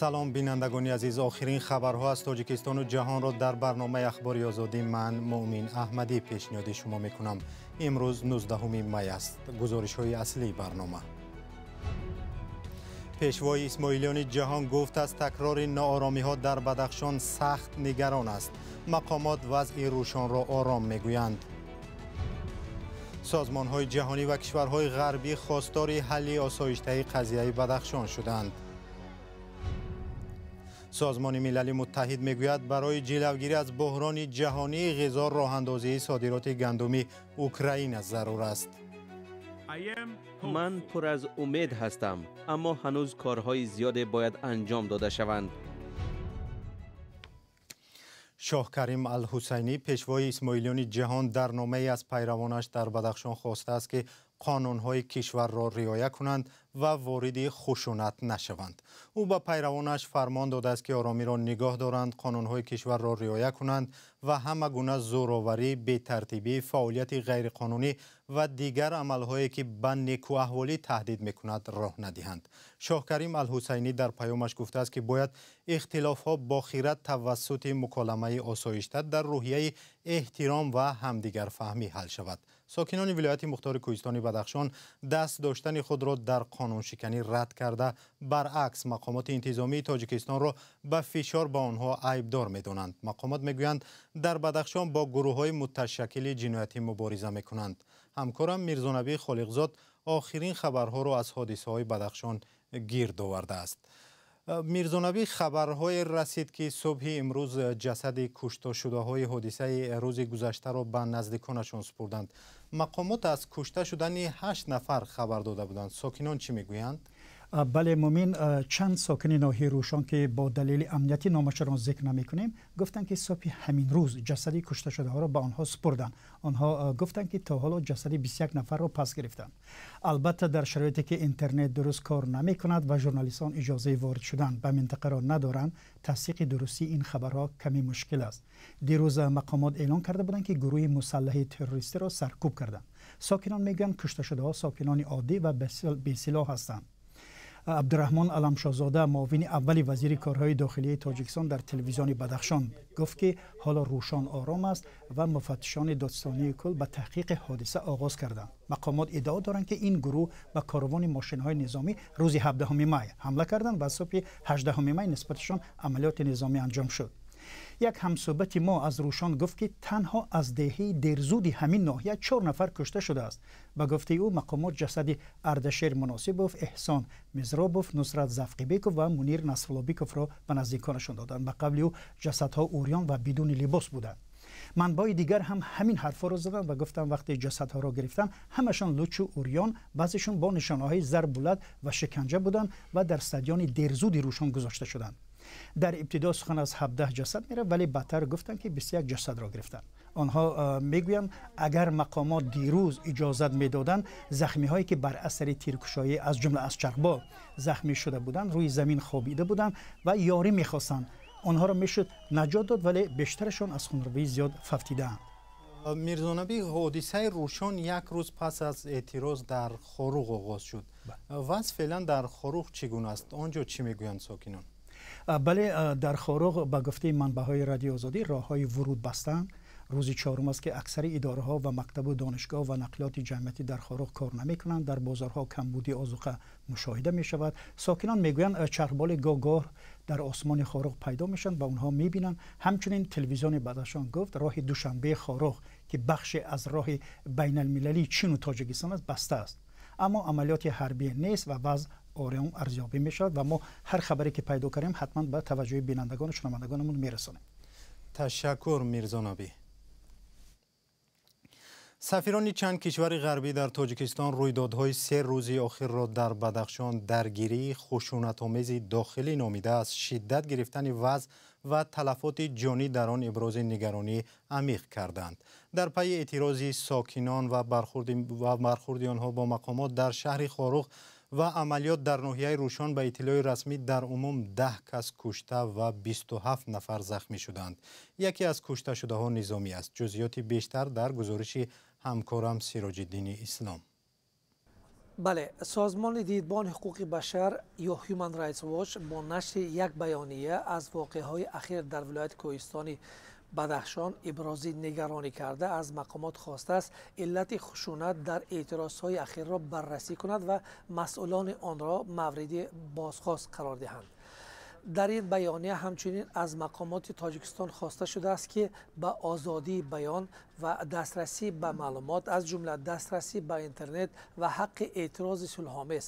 Салом, бинандагони азиз. Охирин хабарҳо аз Тоҷикистону ҷаҳонро дар барномаи Ахбори Озодӣ ман, Муъмин Аҳмадӣ, пешниҳоди шумо мекунам. Имрӯз 19 май аст. Гузоришҳои аслии барнома. Пешвои исмоилиёни ҷаҳон гуфт, аз такрори нооромиҳо дар Бадахшон сахт нигарон аст. Мақомот вазъи Рӯшонро ором мегӯянд. Созмонҳои ҷаҳонӣ ва кишварҳои ғарбӣ хостори ҳалли осоиштаи қазияи Бадахшон шуданд. Созмони Милали Муттаҳид мегӯяд, барои ҷилавгирӣ аз буҳрони ҷаҳонии ғизо роҳандозии содироти гандуми Украина зарур аст. Ман пур аз умед ҳастам, аммо ҳанӯз корҳои зиёде бояд анҷом дода шаванд. Шоҳ Карим Алҳусайнӣ, пешвои исмоилиёни ҷаҳон, дар номае аз пайравонаш дар Бадахшон хостааст, ки қонунҳои кишварро риоя кунанд ва вориди хушунат нашаванд. Ӯ ба пайравонаш фармон додааст, ки оромиро нигоҳ доранд, қонунҳои кишварро риоя кунанд ва ҳама гуна зӯроварӣ, бетартибӣ, фаъолияти ғайриқонунӣ ва дигар амалҳое, ки ба некӯаҳволӣ таҳдид мекунад, роҳ надиҳанд. Шоҳкарим Алҳусайнӣ дар паёмаш гуфтааст, ки бояд ихтилофҳо бо хирад тавассути муколамаи осоишта дар рӯҳияи эҳтиром ва ҳамдигарфаҳмӣ ҳал шавад. Сокинони вилояти мухтори кӯҳистони Бадахшон даст доштани худро дар қонуншиканӣ рад карда, баръакс, мақомоти интизомии Тоҷикистонро ба фишор ба онҳо айбдор медонанд. Мақомот мегӯянд, дар Бадахшон бо гурӯҳҳои муташаккили ҷиноятӣ мубориза мекунанд. Ҳамкорам Мирзонабӣ Холиқзод охирин хабарҳоро аз ҳодисаҳои Бадахшон гирд овардааст. Мирзонабӣ, хабарҳое расид, ки субҳи имрӯз ҷасади кушташудаҳои ҳодисаи рӯзи гузаштаро ба наздиконашон супурданд. Мақомот аз кушта шудани 8 нафар хабар дода буданд. Сокинон чӣ мегӯянд? Бале, Мумин, чанд сокини ноҳияи Рӯшон, ки бо далели амнияти номашонро зикр намекунем, гуфтанд, ки субҳи ҳамин рӯз ҷасади кушташудаҳоро ба онҳо супурданд. Онҳо гуфтанд, ки то ҳоло ҷасади 21 нафарро пас гирифтанд. Албатта, дар шароите ки интернет дуруст кор намекунад ва журналистон иҷозаи ворид шудан ба минтақаро надоранд, тасдиқи дурустии ин хабарҳо каме мушкил аст. Дирӯз мақомот эълон карда буданд, ки гурӯҳи мусаллаҳи террористиро саркӯб карданд. Сокинон мегӯянд, кушташудаҳо сокинони оддӣ ва бесилоҳ ҳастанд. Абдураҳмон Аламшоҳзода, муовини аввали вазири корҳои дохилии Тоҷикистон, дар телевизиони Бадахшон гуфт, ки ҳоло Рӯшон ором аст ва муфаттишони додстонии кул ба таҳқиқи ҳодиса оғоз карданд. Мақомот иддао доранд, ки ин гурӯҳ ба коровони мошинҳои низомӣ рӯзи 17 май ҳамла карданд ва субҳи 18 май нисбаташон амалиёти низомӣ анҷом шуд. Як ҳамсӯҳбати мо аз Рӯшон гуфт, ки танҳо аз деҳаи Дерзуди ҳамин ноҳия чор нафар кушта шудааст. Ба гуфтаи ӯ, мақомот ҷасади Ардашер Муносибов, Эҳсон Мизробов, Нусрат Завқибеков ва Мунир Насруллобековро ба наздиконашон доданд. Ба қавли ӯ, ҷасадҳо урён ва бидуни либос буданд. Манбаи дигар ҳам ҳамин ҳарфҳоро заданд ва гуфтанд, вақте ҷасадҳоро гирифтанд, ҳамашон лучу урён, баъзешон бо нишонаҳои зарбулат ва шиканҷа буданд ва дар стадиони Дерзуди Рӯшон гузошта шуданд. Дар ибтидо сухан аз 17 ҷасад меравад, вале баъдтар гуфтанд, ки 21 ҷасадро гирифтанд. Онҳо мегӯянд, агар мақомот дирӯз иҷозат медоданд, захмиҳое, ки бар асари тиркушоӣ, аз ҷумла аз чархбол, захмӣ шуда буданд, рӯи замин хобида буданд ва ёрӣ мехостанд, онҳоро мешуд наҷот дод, вале бештарашон аз хунравии зиёд фавтидаанд. Мирзонабӣ, ҳодисаи Рӯшон як рӯз пас аз эътироз дар Хоруғ оғоз шуд. Вазъ феълан дар Хоруғ чӣ гуна аст? Он ҷо чӣ мегӯянд сокинон? Бале, дар Хоруғ, ба гуфтаи манбаъҳои Радиои Озодӣ, роҳҳои вуруд бастанд. Рӯзи чорум аст, ки аксари идораҳо ва мактабу донишгоҳ ва нақлиёти ҷамъиятӣ дар Хоруғ кор намекунанд. Дар бозорҳо камбуди озуқа мушоҳида мешавад. Сокинон мегӯянд, чархболи гоҳ-гоҳ дар осмони Хоруғ пайдо мешаванд ва онҳо мебинанд. Ҳамчунин телевизиони Бадахшон гуфт, роҳи Душанбеи Хоруғ, ки бахше аз роҳи байналмилалии Чину Тоҷикистон аст, баста аст, аммо амалиёти ҳарбӣ нест ва вазъ ором арзёбӣ мешавад ва мо ҳар хабаре ки пайдо кардем, ҳатман ба таваҷҷӯҳи бинандагону шунавандагонамон мерасонем. Ташаккур, Мирзонабӣ. Сафирони чанд кишвари ғарбӣ дар Тоҷикистон рӯйдодҳои 3 рӯзи охирро дар Бадахшон даргирии хушунатомези дохилӣ номида, аз шиддат гирифтани вазъ ва талафоти ҷонӣ дар он ибрози нигаронии амиқ карданд. Дар пайи эътирози сокинон ва бархурди онҳо бо мақомот дар шаҳри Хоруғ ва амалиёт дар ноҳияи Рӯшон, ба иттилои расмӣ, дар умум 10 кас кушта ва 27 нафар захмӣ шуданд. Яке аз кушташудаҳо низомӣ аст. Ҷузъиёти бештар дар гузориши ҳамкорам Сироҷиддини Ислом. Бале, созмони дидбони ҳуқуқи башар ё Human Rights Watch бо нашри як баёния аз воқеаҳои ахир дар вилояти кӯҳистони Бадахшон ибрози нигаронӣ карда, аз мақомот хостааст иллати хушунат дар эътирозҳои ахирро баррасӣ кунад ва масъулони онро мавриди бозхост қарор диҳанд. Дар ин баёния ҳамчунин аз мақомоти Тоҷикистон хоста шудааст, ки ба озодии баён ва дастрасӣ ба маълумот, аз ҷумла дастрасӣ ба интернет ва ҳаққи эътирози сулҳомез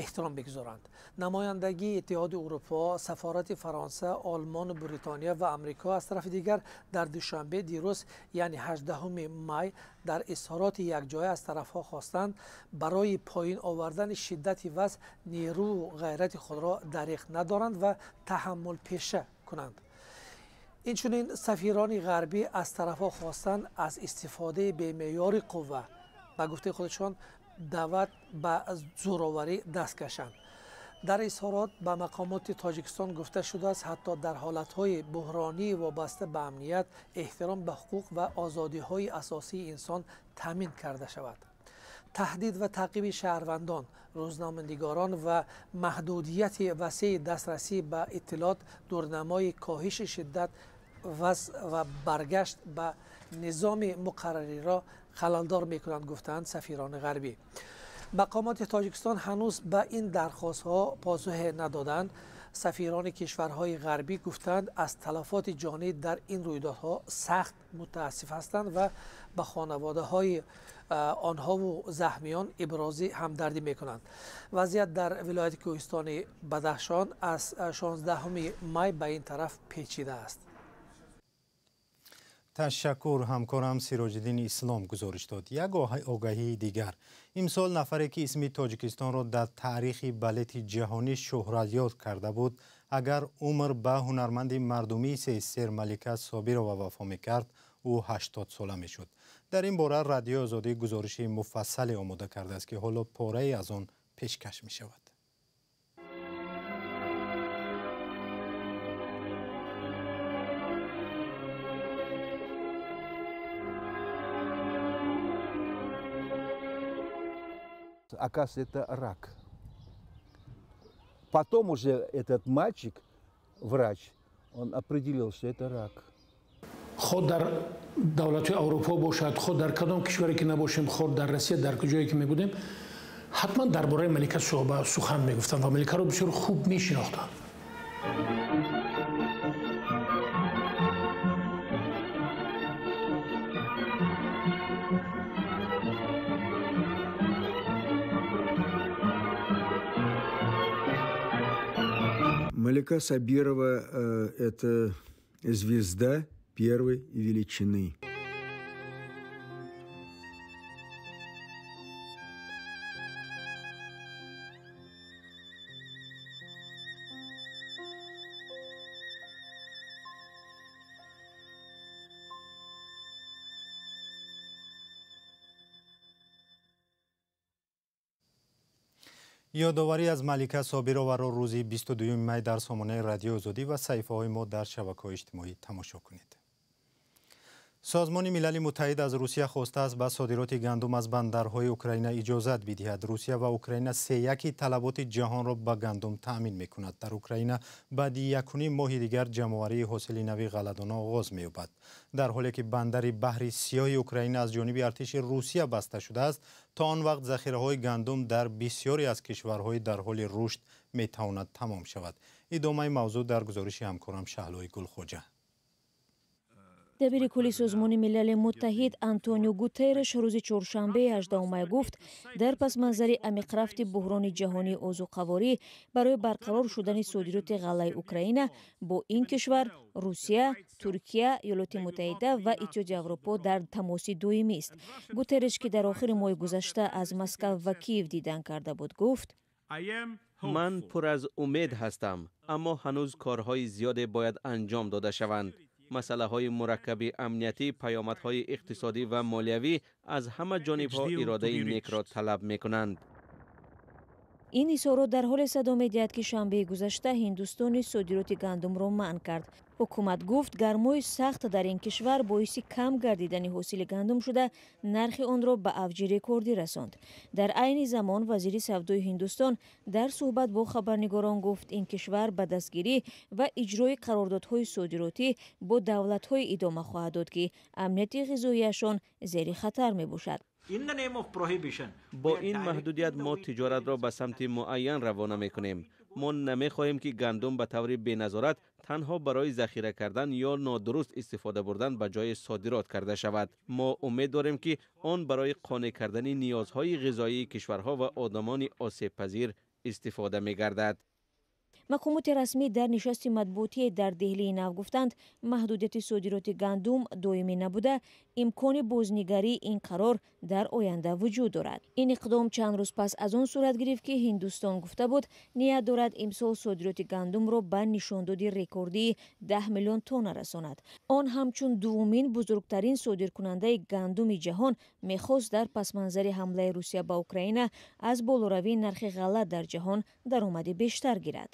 эҳтиром бигузоранд. Намояндагии Иттиҳоди Урупо, сафорати Фаронса, Олмону Бритониё ва Амрико аз тарафи дигар дар Душанбе дирӯз, яъне 18 май, дар изҳороти якҷоя аз тарафҳо хостанд барои поён овардани шиддати вазъ нерӯву ғайрати худро дариқ надоранд ва таҳаммулпеша кунанд. Инчунин сафирони ғарбӣ аз тарафҳо хостанд аз истифодаи бемеъёри қувва, ба гуфтаи худашон, даъват ба зӯроварӣ даст кашанд. Дар изҳорот ба мақомоти Тоҷикистон гуфта шудааст, ҳатто дар ҳолатҳои буҳронии вобаста ба амният эҳтиром ба ҳуқуқ ва озодиҳои асосии инсон таъмин карда шавад. Таҳдид ва таъқиби шаҳрвандон, рӯзноманигорон ва маҳдудияти васеи дастрасӣ ба иттилоот дурнамои коҳиши шиддат вазъ ва баргашт ба низоми муқаррариро халалдор мекунанд, гуфтаанд сафирони ғарбӣ. Мақомоти Тоҷикистон ҳанӯз ба ин дархостҳо посухе надоданд. Сафирони кишварҳои ғарбӣ гуфтанд, аз талафоти ҷонӣ дар ин рӯйдодҳо сахт мутаассиф ҳастанд ва ба хонаводаҳои онҳову заҳмиён ибрози ҳамдардӣ мекунанд. Вазъият дар вилояти кӯҳистони Бадахшон аз 16 май ба ин тараф печида аст. Ташаккур, ҳамкорам Сироҷиддин Ислом гузориш дод. Як огаҳии дигар. Имсол нафаре ки исми Тоҷикистонро дар таърихи балети ҷаҳонӣ шӯҳратёд карда буд, агар умр ба ҳунарманди мардумии СССР Малика Собирова вафо мекард, ӯ 80 сола мешуд. Дар ин бора Радиои Озодӣ гузориши муфассале омода кардааст, ки ҳоло порае аз он пешкаш мешавад. Оказывается, это рак. Потом уже этот мальчик, врач, он определил, что это рак. Худ дар давлати Аврупо бошад, худ дар кадом кишваре ки набошем, худ дар Россия, дар куҷое ки мебудем, ҳатман дар бораи Малика сухан мегуфтанд ва Маликаро бисёр хуб мешинохтанд. Малика Сабирова – это звезда первой величины. Ёдоварӣ аз Малика Собироваро рӯзи 22 май дар сомонаи Радиои Озодӣ ва саҳифаҳои мо дар шабакаҳои иҷтимоӣ тамошо кунед. Созмони Милали Муттаҳид аз Русия хостааст ба содироти гандум аз бандарҳои Украина иҷозат бидиҳад. Русия ва Украина сеяки талаботи ҷаҳонро ба гандум таъмин мекунад. Дар Украина баъди 1,5 моҳи дигар ҷамъоварии ҳосили нави ғалладона оғоз меёбад. Дар ҳоле ки бандари баҳри Сиёҳи Украина аз ҷониби артиши Русия баста шудааст, то он вақт захираҳои гандум дар бисёре аз кишварҳои дар ҳоли рушд метавонад тамом шавад. Идомаи мавзӯъ дар гузориши ҳамкорам Шаҳлои Гулхоҷа. Дабири кулли Созмони Милали Муттаҳид Антонио Гутерреш рӯзи чоршанбе 18 май гуфт, дар пасманзари амиқрафти буҳрони ҷаҳонии озуқаворӣ барои барқарор шудани содироти ғаллаи Украина бо ин кишвар, Русия, Туркия, Иёлоти Муттаҳида ва Иттиҳоди Аврупо дар тамоси доимист. Гутерреш, ки дар охири моҳи гузашта аз Москав ва Киев дидан карда буд, гуфт: ман пур аз умед ҳастам, аммо ҳанӯз корҳои зиёде бояд анҷом дода шаванд. Масъалаҳои мураккаби амниятӣ, паёмадҳои иқтисодӣ ва молиявӣ аз ҳама ҷонибҳо иродаи некро талаб мекунанд. Ин изҳорот дар ҳоле садо медиҳад, ки шанбеи гузашта Ҳиндустони содироти гандумро манъ кард. Ҳукумат гуфт, гармои сахт дар ин кишвар боиси кам гардидани ҳосили гандум шуда, нархи онро ба авҷи рекордӣ расонд. Дар айни замон вазири савдои Ҳиндустон дар суҳбат бо хабарнигорон гуфт, ин кишвар ба дастгирӣ ва иҷрои қарордодҳои содиротӣ бо давлатҳое идома хоҳад дод, ки амнияти ғизоияшон зери хатар мебошад. Бо ин маҳдудият мо тиҷоратро ба самти муайян равона мекунем. Мо намехоҳем, ки гандум ба таври беназорат танҳо барои захира кардан ё нодуруст истифода бурдан ба ҷои содирот карда шавад. Мо умед дорем, ки он барои қонеъ кардани ниёзҳои ғизоии кишварҳо ва одамони осебпазир истифода мегардад. Мақомоти расмӣ дар нишасти матбуотие дар Деҳлии Нав гуфтанд, маҳдудияти содироти гандум доимӣ набуда, имкони бознигарии ин қарор дар оянда вуҷуд дорад. Ин иқдом чанд рӯз пас аз он сурат гирифт, ки Ҳиндустон гуфта буд, ният дорад имсол содироти гандумро ба нишондоди рекордии 10 миллион тонна расонад. Он ҳамчун дуввумин бузургтарин содиркунандаи гандуми ҷаҳон мехост дар пасманзари ҳамлаи Русия ба Украина аз болоравии нархи ғалла дар ҷаҳон даромади бештар гирад.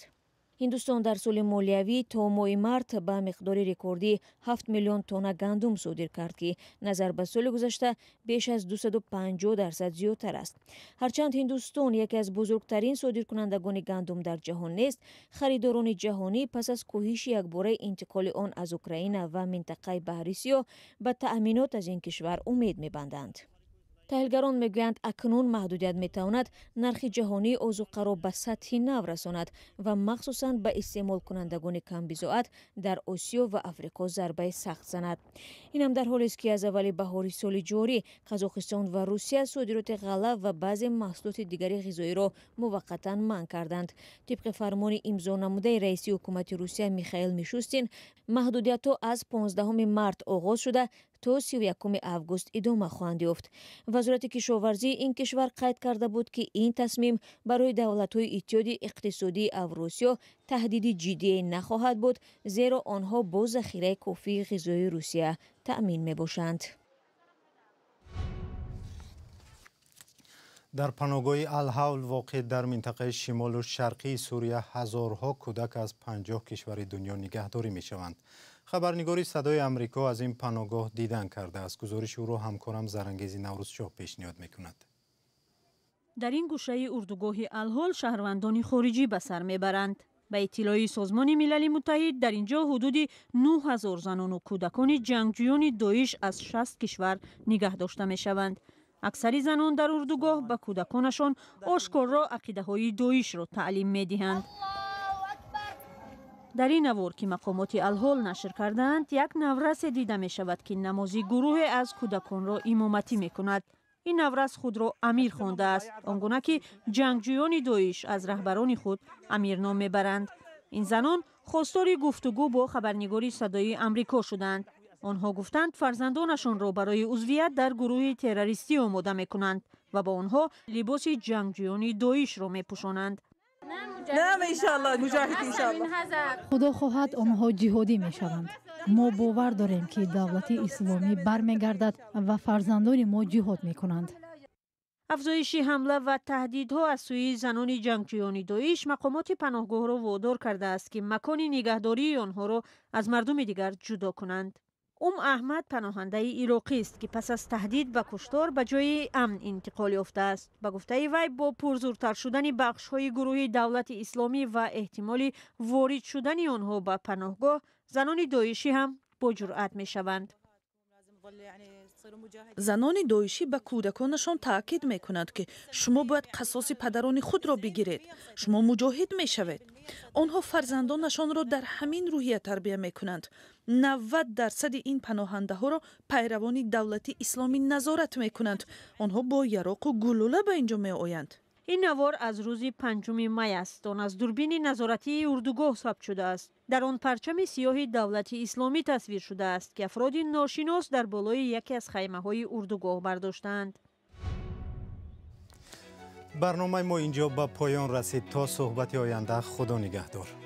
Ҳиндустон дар соли молиявӣ то моҳи март ба миқдори рекордии 7 миллион тонна гандум содир кард, ки назар ба соли гузашта беш аз 250% зиёдтар аст. Ҳарчанд Ҳиндустон яке аз бузургтарин содиркунандагони гандум дар ҷаҳон нест, харидорони ҷаҳонӣ пас аз коҳиши якбораи интиқоли он аз Украина ва минтақаи Баҳри Сиёҳ ба таъминот аз ин кишвар умед мебанданд. Таҳлилгарон мегӯянд, акнун маҳдудият метавонад нархи ҷаҳонии озуқаро ба сатҳи нав расонад ва махсусан ба истеъмолкунандагони камбизоат дар Осиё ва Африқо зарбаи сахт занад. Инам дар ҳолест, ки аз аввали баҳори соли ҷорӣ Қазоқистон ва Русия содироти ғалла ва баъзе маҳсулоти дигари ғизоиро муваққатан манъ карданд. Тибқи фармони имзо намудаи раиси ҳукумати Русия Михаил Мишустин, маҳдудиятҳо аз 15 март оғоз шуда, то 31 август идома хоҳанд ёфт. Вазорати кишоварзии ин кишвар қайд карда буд, ки ин тасмим барои давлатҳои Иттиҳоди иқтисодии Авросиё таҳдиди ҷиддие нахоҳад буд, зеро онҳо бо захираи кофии ғизоии Русия таъмин мебошанд. Дар паноҳгоҳи Алҳавл воқеъ дар минтақаи шимолу шарқии Сурия ҳазорҳо кӯдак аз 50 кишвари дунё нигаҳдорӣ мешаванд. Хабарнигори Садои Амрико аз ин паноҳгоҳ дидан кардааст. Гузориши ӯро ҳамкорам Зарангези Наврӯзшоҳ пешниҳод мекунад. Дар ин гӯшаи урдугоҳи Алҳол шаҳрвандони хориҷӣ ба сар мебаранд. Ба иттилои Созмони Милали Муттаҳид, дар ин ҷо ҳудуди 9000 занону кӯдакони ҷангҷӯёни Доиш аз 60 кишвар нигаҳ дошта мешаванд. Аксари занон дар урдугоҳ ба кӯдаконашон ошкорро ақидаҳои Доишро таълим медиҳанд. Дар ин навор, ки мақомоти Алҳол нашр кардаанд, як наврасе дида мешавад, ки намози гурӯҳе аз кӯдаконро имоматӣ мекунад. Ин наврас худро амир хондааст, он гуна ки ҷангҷӯёни Доиш аз раҳбарони худ амирном мебаранд. Ин занон хостори гуфтугӯ бо хабарнигори Садои Амрико шуданд. Онҳо гуфтанд, фарзандонашонро барои узвият дар гурӯҳи террористӣ омода мекунанд ва ба онҳо либоси ҷангҷӯёни Доишро мепӯшонанд. Худо хоҳад, онҳо ҷиҳодӣ мешаванд. Мо бовар дорем, ки давлати исломӣ бармегардад ва фарзандони мо ҷиҳод мекунанд. Афзоиши ҳамла ва таҳдидҳо аз сӯи занони ҷангҷӯёни Доиш мақомоти паноҳгоҳро водор кардааст, ки макони нигаҳдории онҳоро аз мардуми дигар ҷудо кунанд. Ум Аҳмад паноҳандаи ироқист, ки пас аз таҳдид ба куштор ба ҷои амн интиқол ёфтааст. Ба гуфтаи вай, бо пурзуртар шудани бахшҳои гурӯҳи Давлати Исломӣ ва эҳтимоли ворид шудани онҳо ба паноҳгоҳ, занони доишӣ ҳам бо ҷуръат мешаванд. Занони доишӣ ба кӯдаконашон таъкид мекунанд, ки шумо бояд қасоси падарони худро бигиред, шумо муҷоҳид мешавед. Онҳо фарзандонашонро дар ҳамин рӯҳия тарбия мекунанд. 90% ин паноҳандаҳоро пайравони Давлати Исломӣ назорат мекунанд. Онҳо бо яроқу гулӯла ба ин ҷо меоянд. Ин навор аз рӯзи 5 май аст. Он аз дурбини назоратии урдугоҳ сабт шудааст. Дар он парчами сиёҳи Давлати Исломӣ тасвир шудааст, ки афроди ношинос дар болои яке аз хаймаҳои урдугоҳ бардоштаанд. Барномаи мо инҷо ба поён расид. То суҳбати оянда, Худо нигаҳдор.